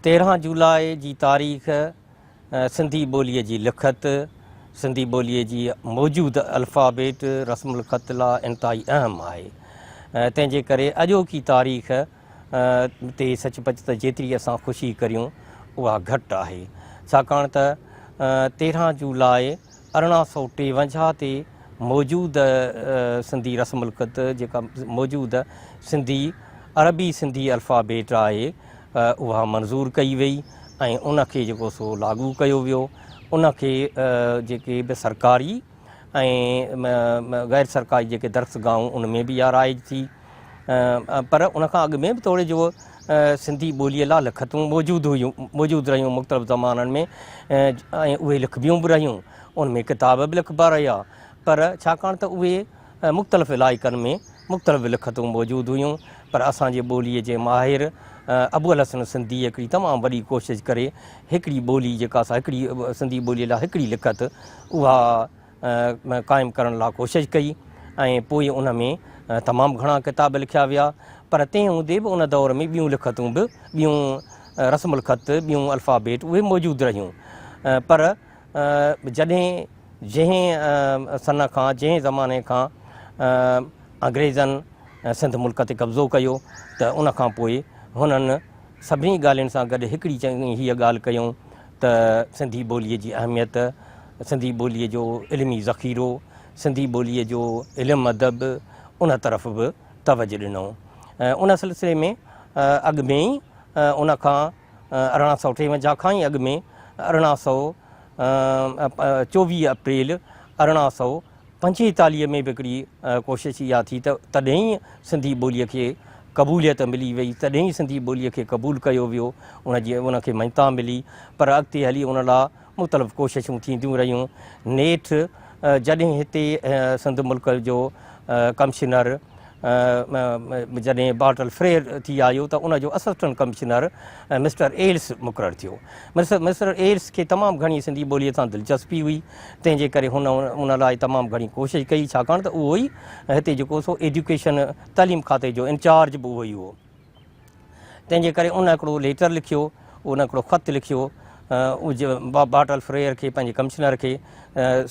13 جولاء جي تاريخ سنڌي ٻوليء جي لکت، سنڌي ٻوليء جي موجود الفابيٽ، رسم الخط لاء انتهائي اهم آهي. تنهن جي ڪري اڄوڪي تاريخ تي سچ پچ ته جيتري اسان خوشي ڪريون اها گهٽ آهي. ڇاڪاڻ ته 13 جولاء 1853 تي موجود سنڌي رسم الخط جيڪا موجود سنڌي عربي سنڌي الفابيٽ آهي اها منظور ڪئي وئي ۽ ان کي جيڪو سو لاڳو ڪيو ويو ان کي جيڪي به سرڪاري ۽ غير سرڪاري جيڪي درسگاهون ان ۾ به اها رائج ٿي پر ان کان اڳ ۾ به توڙي جو سنڌي ٻوليء لاء لکتون موجود هيون موجود رهيون مختلف زمانن ۾ ۽ اهي لکبيون به رهيون ان ۾ ڪتاب به لکبا رهيا پر ڇاڪاڻ ته اهي مختلف علائقن ۾ مختلف لکتون موجود هيون پر اسان جي ٻوليء جي ماهر ابوالحسن سنڌيء هڪڙي تمام وڏي ڪوشش ڪري هڪڙي ٻولي جيڪا سا هڪڙي سنڌي ٻوليء لاء هڪڙي لکت اها قائم ڪرڻ لاء ڪوشش ڪئي ۽ پوء ان ۾ تمام گهڻا ڪتاب لکيا ويا پر تنهن هوندي به ان دور ۾ ٻيون لکتون به ٻيون رسم الخط ٻيون الفابيٽ اهي موجود رهيون پر جڏهن جنهن سن کان جنهن زماني کان انگريزن سنڌ ملڪ تي قبضو ڪيو ته ان کان پوء هنن سڀني ڳالهين سان گڏ هڪڙي چڱي هيء ڳالهه ڪيائون ته سنڌي ٻوليء جي اهميت، سنڌي ٻوليء جو علمي ذخيرو، سنڌي ٻوليء جو علم ادب ان طرف به توجه ڏنائون. ان سلسلي ۾ اڳ ۾ ئي ان کان 1853 کان ئي اڳ ۾ 1824 اپريل 1845 ۾ به هڪڙي ڪوشش اها ٿي ته تڏهن ئي سنڌي ٻوليء کي قبوليت ملي وئي، تڏهن ئي سنڌي ٻوليء کي قبول ڪيو ويو، ان جي ان کي مڃتا ملي، پر اڳتي هلي ان لاء مختلف ڪوششون ٿينديون رهيون. نيٺ جڏهن هتي سنڌ ملڪ جو ڪمشنر جڏهن بارٽل فريئر ٿي آيو ته ان جو اسسٽنٽ ڪمشنر مسٽر ايلس مقرر ٿيو. مسٽر ايلس کي تمام گهڻي سنڌي ٻوليء سان دلچسپي هئي، تنهن جي ڪري هن ان لاء تمام گهڻي ڪوشش ڪئي، ڇاڪاڻ ته اهو ئي هتي جيڪو سو ايڊيوڪيشن تعليم کاتي جو انچارج به اهو ئي هو. تنهن جي ڪري ان هڪڙو ليٽر لکيو، ان هڪڙو خط لکيو بارٽل فريئر کي پنهنجي ڪمشنر کي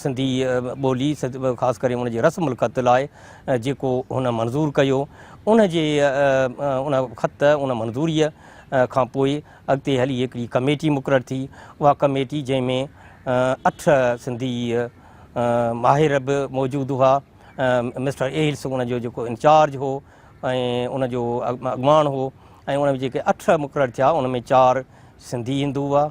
سنڌي ٻولي خاص ڪري ان جي رسم الخط لاء جيڪو هن منظور ڪيو ان جي ان خط ان منظوريء کان پوء اڳتي هلي هڪڙي ڪميٽي مقرر ٿي اها ڪميٽي جنهن ۾ اٺ سنڌي ماهر به موجود هئا مسٽر ايلس ان جو جيڪو انچارج هو ۽ ان جو اڳواڻ هو ۽ ان ۾ جيڪي اٺ مقرر ٿيا ان ۾ چار سنڌي هندو هئا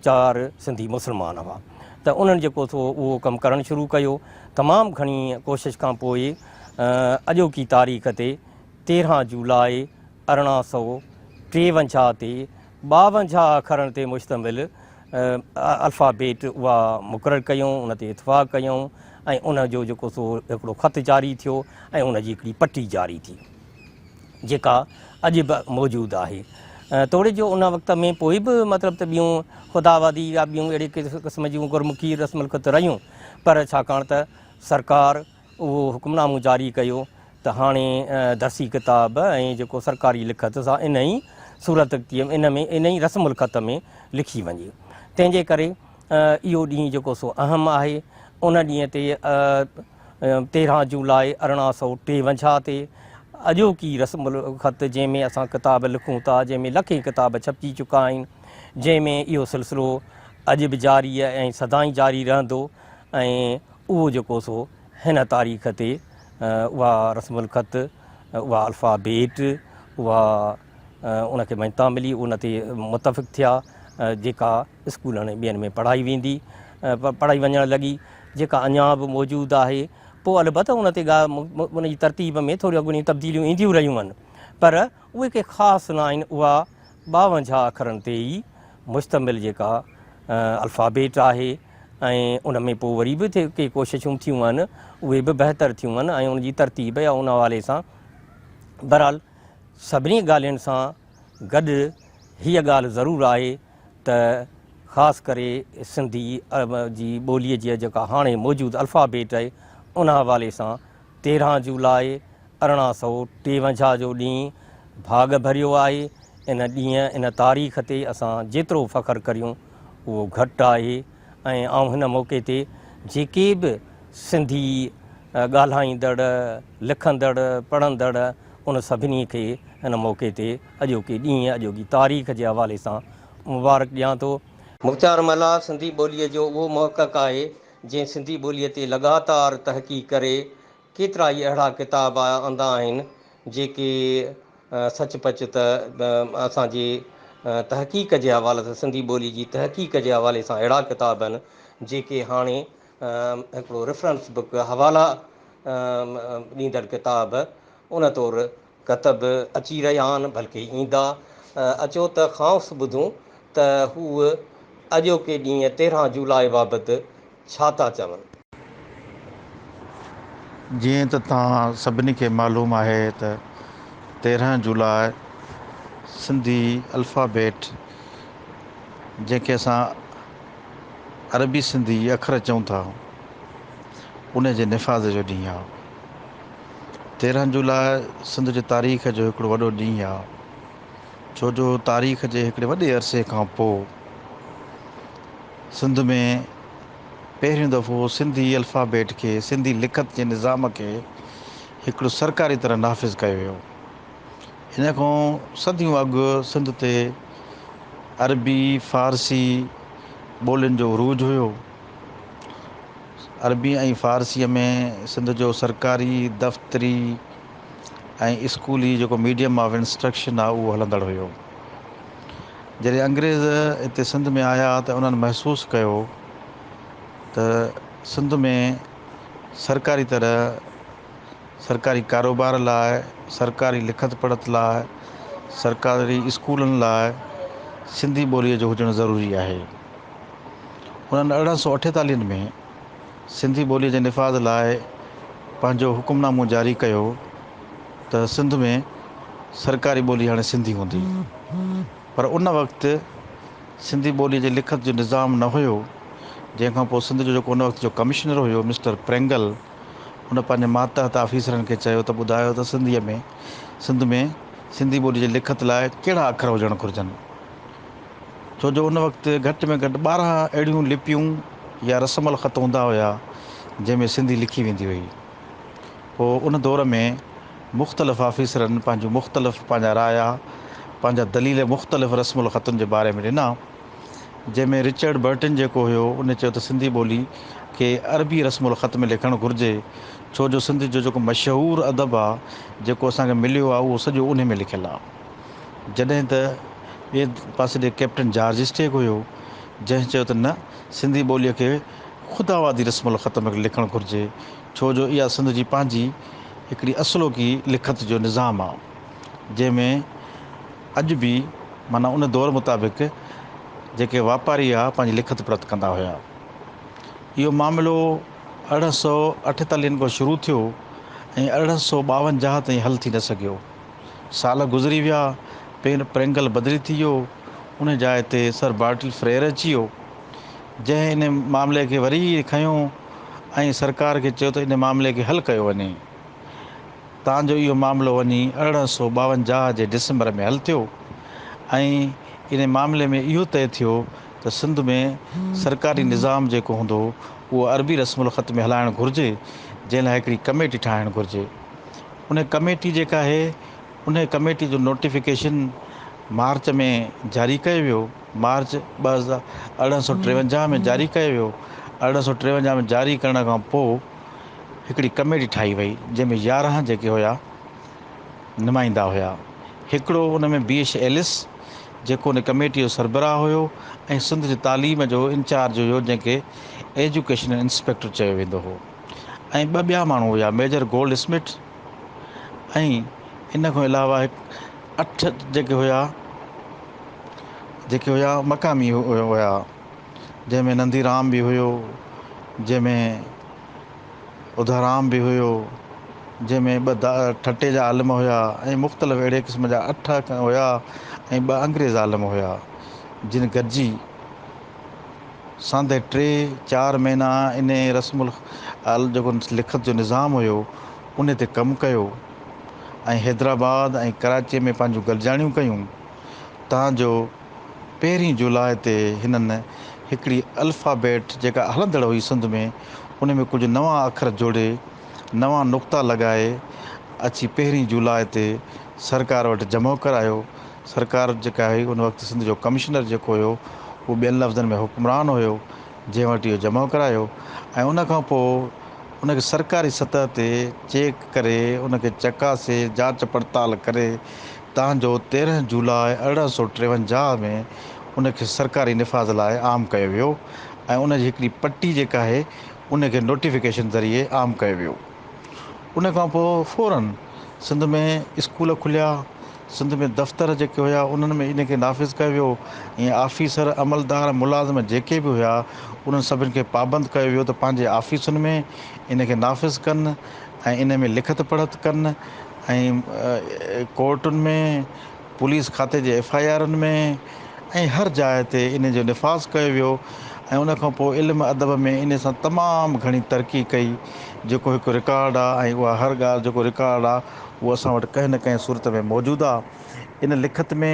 چار سنڌي مسلمان هئا ته انهن جيڪو سو اهو ڪم ڪرڻ شروع ڪيو تمام گهڻي ڪوشش کان پوء اڄوڪي تاريخ تي 13 جولاء 1853 تي 52 اکرن تي مشتمل الفابيٽ اها مقرر ڪيون ان تي اتفاق ڪيون ۽ ان جو جيڪو سو هڪڙو خط جاري ٿيو ۽ ان جي هڪڙي پٽي جاري ٿي جيڪا اڄ به موجود آهي توڙي جو ان وقت ۾ پوء به مطلب ته ٻيون خداوادي يا ٻيون اهڙي قسم جون گرمکي رسم الخط رهيون پر ڇاڪاڻ ته سرڪار اهو حڪمنامو جاري ڪيو ته هاڻي درسي ڪتاب ۽ جيڪو سرڪاري لکت سا ان ئي صورتختيء ان ۾ ان ئي رسم الخط ۾ لکي وڃي. تنهن جي ڪري اهو ڏينهن جيڪو سو اهم آهي. ان ڏينهن تي 13 جولاء 1853 تي اڄوڪي رسم الخط جنهن ۾ اسان ڪتاب لکون ٿا، جنهن ۾ لکين ڪتاب ڇپجي چڪا آهن، جنهن ۾ اهو سلسلو اڄ به جاري ۽ سدائين جاري رهندو ۽ اهو جيڪو سو هن تاريخ تي اها رسم الخط، اها الفابيٽ، اها ان کي مڃتا ملي، ان تي متفق ٿيا، جيڪا اسڪولن ۽ ٻين ۾ پڙهائي ويندي، پڙهائي وڃڻ لڳي، جيڪا اڃا به موجود آهي. پوء البته ان تي ان جي ترتيب ۾ ٿوريون گهڻيون تبديليون اينديون رهيون آهن، پر اهي ڪي خاص نه آهن، اها 52 اکرن تي ئي مشتمل جيڪا الفابيٽ آهي ۽ ان ۾ پوء وري به ڪي ڪوششون ٿيون آهن اهي به بهتر ٿيون آهن ۽ ان جي ترتيب يا ان حوالي سان بهرحال سڀني ڳالهين سان گڏ هيء ڳالهه ضرور آهي ته خاص ڪري سنڌي جي ٻوليء جي جيڪا هاڻي موجود الفابيٽ آهي ان حوالي سان 13 جولاء 1853 جو ڏينهن ڀاڳ ڀريو آهي. ان ڏينهن ان تاريخ تي اسان جيترو فخر ڪريون اهو گهٽ آهي ۽ آئون هن موقعي تي جيڪي به سنڌي ڳالهائيندڙ، لکندڙ، پڙهندڙ ان سڀني کي هن موقعي تي اڄوڪي ڏينهن اڄوڪي تاريخ جي حوالي سان مبارڪ ڏيان ٿو. مختيار ملاح سنڌي ٻوليء جو اهو محقق آهي، جنهن سنڌي ٻوليء تي لڳاتار تحقيق ڪري ڪيترائي اهڙا ڪتاب آندا آهن، جيڪي سچ پچ ته اسان جي تحقيق جي حوالي سان سنڌي ٻوليء جي تحقيق جي حوالي سان اهڙا ڪتاب آهن، جيڪي هاڻي هڪڙو ريفرنس بڪ، حوالا ڏيندڙ ڪتاب، ان طور ڪتب اچي رهيا آهن بلڪه ايندا. اچو ته کانئس ٻڌون ته هو اڄوڪي ڏينهن 13 جولاء بابت ڇا ٿا چون. جيئن ته توهان سڀني کي معلوم آهي ته 13 جولاء سنڌي الفابيٽ جنهن کي اسان عربي سنڌي اکر چئون ٿا ان جي نفاذ جو ڏينهن آهي. 13 جولاء سنڌ جي تاريخ جو هڪڙو وڏو ڏينهن آ، ڇو جو تاريخ جي هڪڙي وڏي عرصي کان پوء سنڌ ۾ پهريون دفعو سنڌي الفابيٽ کي، سنڌي لکت جي نظام کي هڪڙو سرڪاري طرح نافذ ڪيو ويو. ان کان صديون اڳ سنڌ تي عربي، فارسي ٻولين جو عروج هيو. عربي ۽ فارسيء ۾ سنڌ جو سرڪاري، دفتري ۽ اسڪولي جيڪو ميڊيم آف انسٽرڪشن آهي اهو هلندڙ هيو. جڏهن انگريز هتي سنڌ ۾ آيا ته انهن محسوس ڪيو ته سنڌ ۾ سرڪاري طرح سرڪاري ڪاروبار لاء، سرڪاري لکت پڙهت لاء، سرڪاري اسڪولن لاء سنڌي ٻوليء جو هجڻ ضروري آهي. انهن 1848 ۾ سنڌي ٻوليء جي نفاذ لاء پنهنجو حڪمنامو جاري ڪيو ته سنڌ ۾ سرڪاري ٻولي هاڻي سنڌي هوندي. پر ان وقت سنڌي ٻوليء جي لکت جو نظام نه هيو، جنهن کان پوء سنڌ جو جيڪو ان وقت جو ڪمشنر هيو مسٽر پرينگل ان پنهنجي ماتحت آفيسرن کي چيو ته ٻڌايو ته سنڌيء ۾ سنڌ ۾ سنڌي ٻوليء جي لکت لاء ڪهڙا اکر هجڻ گهرجن. ڇو جو ان وقت گهٽ ۾ گهٽ 12 اهڙيون لپيون يا رسم الخط هوندا هيا جنهن ۾ سنڌي لکي ويندي هئي. پوء ان دور ۾ مختلف آفيسرن پنهنجون مختلف پنهنجا رايا، پنهنجا دليل مختلف رسم الخطن جي باري ۾ ڏنا، جنهن ۾ رچرڊ برٽن جيڪو هيو ان چيو ته سنڌي ٻولي کي عربي رسم الخط ۾ لکڻ گهرجي ڇو جو سنڌ جو جيڪو مشهور ادب آ جيڪو اسان کي مليو آ اهو سڄو انهي ۾ لکيل آ. جڏهن ته ٻئي پاسي ڏي ڪئپٽن جارج اسٽيگ هيو، جنهن چيو ته نه، سنڌي ٻوليء کي خداوادي رسم الخط ۾ لکڻ گهرجي، ڇو جو اها سنڌ جي پنهنجي هڪڙي اصلوڪي لکت جو نظام آ، جنهن ۾ اڄ به معنيٰ ان دور مطابق جيڪي واپاري هئا، پنهنجي لکت پڙهت ڪندا هيا. اهو معاملو 1848 کان شروع ٿيو ۽ 1852 تائين حل ٿي نه سگهيو. سال گذري ويا، پير پرينگل بدلي ٿي ويو، ان جاء تي سر بارٽل فريئر اچي ويو، جنهن ان معاملي کي وري کنيو ۽ سرڪار کي چيو ته ان معاملي کي حل ڪيو وڃي. تان جو اهو معاملو وڃي 1852 جي ڊسمبر ۾ حل ٿيو ۽ ان معاملي ۾ اهو طئي ٿيو ته سنڌ ۾ سرڪاري نظام جيڪو هوندو اهو عربي رسم الخط ۾ هلائڻ گهرجي، جنهن لاء هڪڙي ڪميٽي ٺاهڻ گهرجي. ان ڪميٽي جيڪا آهي ان ڪميٽي جو نوٽيفڪيشن مارچ ۾ جاري ڪيو ويو مارچ 1853 ۾ جاري ڪيو ويو 1853 ۾ جاري ڪرڻ کان پوء هڪڙي ڪميٽي ٺاهي وئي جنهن ۾ 11 جيڪي هيا نمائندا هيا هڪڙو ان ۾ بي ايڇ ايلس جيڪو ان ڪميٽي جو سربراهه هيو ۽ سنڌ جي تعليم جو انچارج هيو جنهن کي ايجوڪيشنل انسپيڪٽر چيو ويندو هو ۽ ٻه ٻيا ماڻهو هيا ميجر گولڊ اسمٿ ۽ ان کان علاوه هڪ اٺ جيڪي هيا جيڪي هيا مقامي هيا جنهن ۾ نندي رام به هيو جنهن ۾ اڌارام به هيو جنهن ۾ ٻه ٺٽي جا عالم هيا ۽ مختلف اهڙي قسم جا اٺ هيا ۽ ٻه انگريز عالم هيا جن گڏجي ساندهه ٽي چار مهينا انهيء رسم الخط جيڪو لکت جو نظام هيو، ان تي ڪم ڪيو ۽ حيدرآباد ۽ ڪراچيء ۾ پنهنجون گڏجاڻيون ڪيون. تان جو پهرين جولاء تي هنن هڪڙي الفابيٽ جيڪا هلندڙ هئي سنڌ ۾ ان ۾ ڪجهه نوان اکر جوڙي نوان نقطا لڳائي اچي پهرين جولاء تي سرڪار وٽ جمع ڪرايو. سرڪار جيڪا هئي ان وقت سنڌ جو ڪمشنر جيڪو هيو اهو ٻين لفظن ۾ حڪمران هيو جنهن وٽ اهو جمع ڪرايو ۽ ان کان پوء ان کي سرڪاري سطح تي چيڪ ڪري ان کي چڪاسي جاچ پڙتال ڪري تان جو 13 جولاء 1853 ۾ ان کي سرڪاري نفاذ لاء عام ڪيو ويو ۽ ان جي هڪڙي پٽي جيڪا آهي ان کي نوٽيفڪيشن ذريعي عام ڪيو ويو. ان کان پوء فورن سنڌ ۾ اسڪول کليا، سنڌ ۾ دفتر جيڪي هيا انهن ۾ ان کي نافذ ڪيو ويو ۽ آفيسر، عملدار، ملازم جيڪي به هيا انهن سڀن کي پابند ڪيو ويو ته پنهنجي آفيسن ۾ ان کي نافذ ڪن ۽ ان ۾ لکت پڙهت ڪن ۽ ڪورٽن ۾ پوليس کاتي جي ايف I آرن ۾ ۽ هر جاء تي ان جو نفاذ ڪيو ويو ۽ ان کان پوء علم ادب ۾ ان سان تمام گهڻي ترقي ڪئي جيڪو هڪ رڪارڊ آ ۽ اها هر ڳالهه جيڪو رڪارڊ آ اهو اسان وٽ ڪنهن نه ڪنهن صورت ۾ موجود آ ان لکت ۾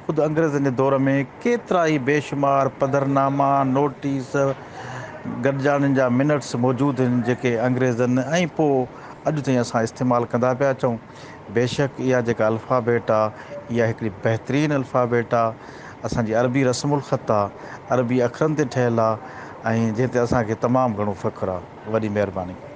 خود انگريزن جي دور ۾ ڪيترا ئي بيشمار پڌرناما نوٽيس گڏجاڻين جا منٽس موجود آهن جيڪي انگريزن ۽ پوء اڄ تائين اسان استعمال ڪندا پيا اچون بيشڪ اها جيڪا الفابيٽ آ اها هڪڙي بهترين الفابيٽ آ اسان جي عربي رسم الخط آ عربي اکرن تي ٺهيل آ ۽ جنهن تي اسان کي تمام گهڻو فخر آ وڏي مهرباني.